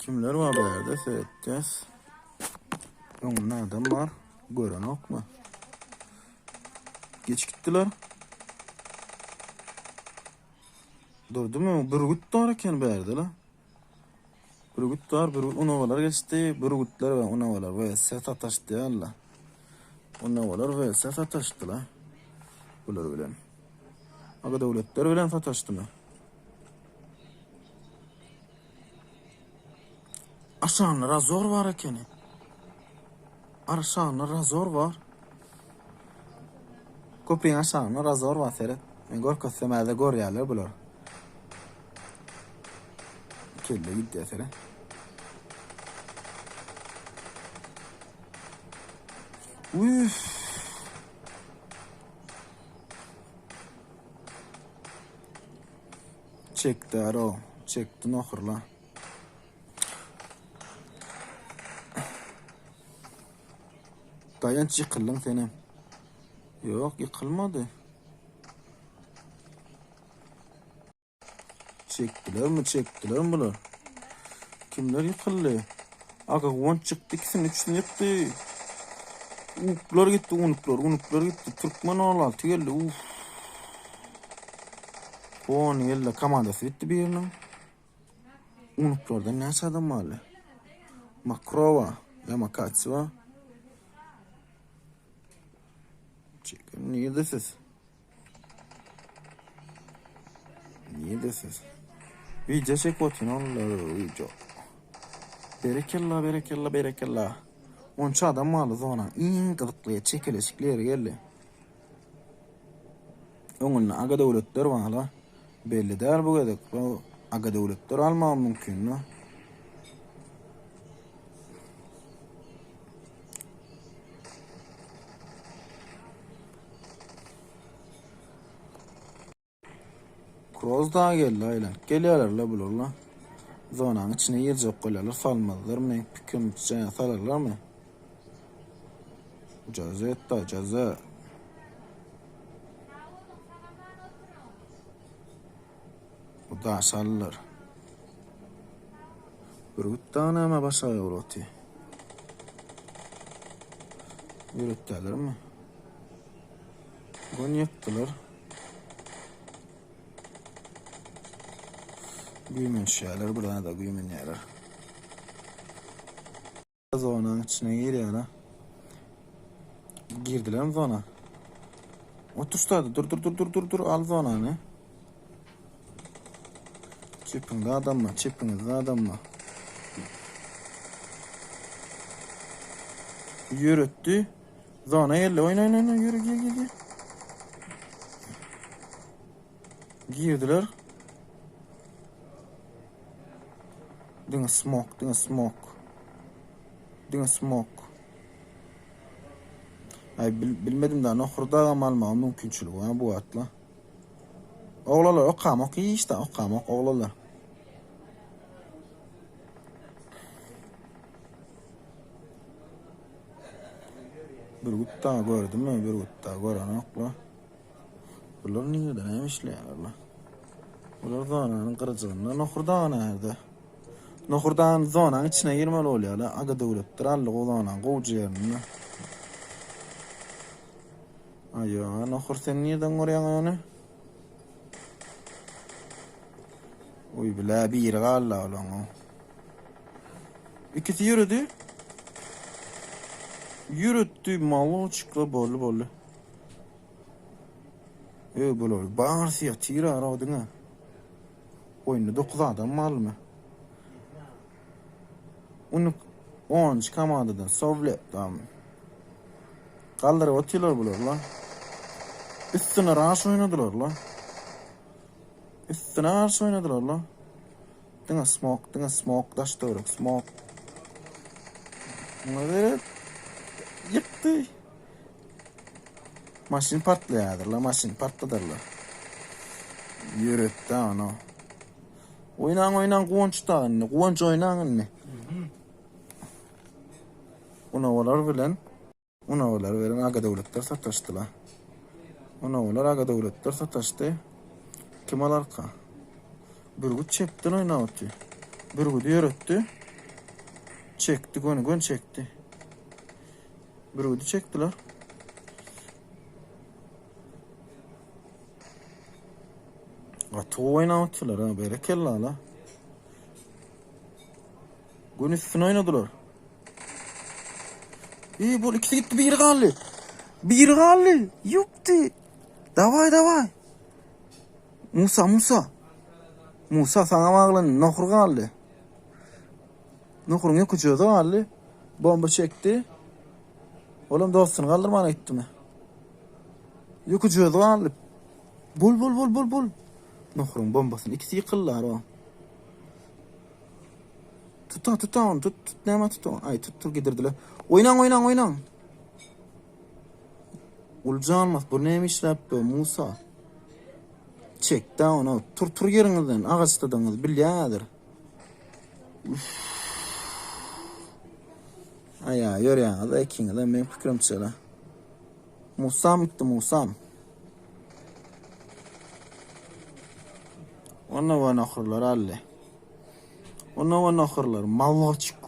Kimler bar bu ýerde seretýäs. Öňünde adam bar. Görenokmy? Geç gitdiler. Durdumy? Bürgüt bar eken bu ýerde la. Bürgüt bar, bürgüt unawalar geçdi. Bürgütler we unawalar vs sataşdy ýalla. Unawalar vs sataşdy la. Bular bilen. Aga döwletler bilen sataşdymy? Aşagynda razor bar ekeni. Aşagynda razor bar. Köprüň aşagynda razor bar seret. Men görkezsem häzir görýärler bular. Kelle gidýär seret. Üf. Çekdi aro, çekdi nohurla. Daýanç ýykyldyň senem. Ýok, ýykylmady. Çekdilermi, çekdilermi bular? Kimler ýykyldy? Aga Guwanç çykdy, ikisini, üçüsini ýykdy. Uklar gitdi, unuklar, unuklar gitdi. Türkmen 16 geldi. Uf. On geldi, komandasy gitdi biriniň. Unuklardan näçe adam galdy? Makrowa, Ýamakatsiwa. Çekin, nirde siz? Nirde siz? Video çekip otyryn olar video. Berekella, berekella, berekella. Onça adam galdy zona. Iň gyzykly çekeleşikli ýeri geldi. Öňünde aga döwletler bar-la. Belli däl bu gezek. Bu aga döwletler almagy mümkin-de. Kroz da geldi aýlanyp gelýärler-le bular-la. Zonanyň içine girjek bolýarlar, salmazlar meň pikirimçe, salarlarmy? Jazetta, jaza. Bu daş aldylar. Bürgüt dagy näme başa bolup otyr? Ýöretýärlermi? Gün ýykdylar. Güýmenişýärler, bir zada güýmenýärler. Zonanyň içine girýär ha. Girdilermi zona? Otur şurada dur dur dur dur dur dur al zonany. Çepiňde adam bar, çepiňizde adam bar. Ýöretdi. Zona geldi. Oýna oýna oýna ýöre gir gir gir. Girdiler. Diňe smoke, diňe smoke. Diňe smoke. Ay bil, bilmedim da nohur dagam almaga mümkinçiligi bar bu wagtla. Oglanlar okamok işte okamok oglanlar. Bürgüt dagy gördümi? Bürgüt dagy görenokla. Bular nirede näme işleýärler la? Bular zonanyň gyryjygynda. Nohur dagy närde? Nohur dagyny zonanyň içine girmeli bolýar la. Aga döwletdir aldy o zonanyň gowja ýerinde. Aýo, Nohur sen nirden görýäň ony? Uý bile biri galdy olaň. İkisi ýöredi. Ýöretdi maloçka boldy boldy. Ey bular barysy ýatyr ara diňe. Oýunda 9 adam barmy? Unu 10 komandadan Sowlet dam. Galdyryp otyrlar bular la. Üstüne raş oýnadylar la. Üstüne raş oýnadylar la. Diňe smok, diňe smok, daş töwerek smok. Muňa seret. Ýykdy. Maşyn partlaýardyr la, maşyn partladarlar. Ýöretdi ana. Oýnaň, oýnaň Guwanç da indi. Guwanç oýnaň indi. Unawalar bilen Unawalar bilen Aga Döwletler sataşdylar. Unawalar Aga Döwletler sataşdy. Kim alarka? Bürgüt çepden oýnap otyr. Bürgüdi ýöretdi. Çekdi göni gön çekdi. Bürgüdi çekdiler. Gaty gowy oýnap otyrlar ha, berekella la. Gün üstüne oynadylar. İyi bu ikisi gitti biri galdy. Biri galdy. Ýupdy. Daway daway. Musa Musa. Musa sana baglan nohur galdy. Nohuryň ýokuj özi galdy. Bomba çekdi. Olam dostuny galdyrmana gitdimi? Ýokuj özi galdy. Bul bul bul bul bul. Nohuryň bombasyny ikisi ýykyldylar o. Tuta tuta onu tut tut näme tut onu. Ay tut tut gidirdiler. Oynaň oynaň oynaň. Ulja almas bu näme işläp bu Musa. Çekdi onu. Tur tur ýeriňizden agaçdadyňyz bilýädir. Aýa ýörýäňiz ikiňiz meň pikirimçe. Musam gitdi Musam. Onda we nohurlar aldy. Onda we nohurlar malloçikler.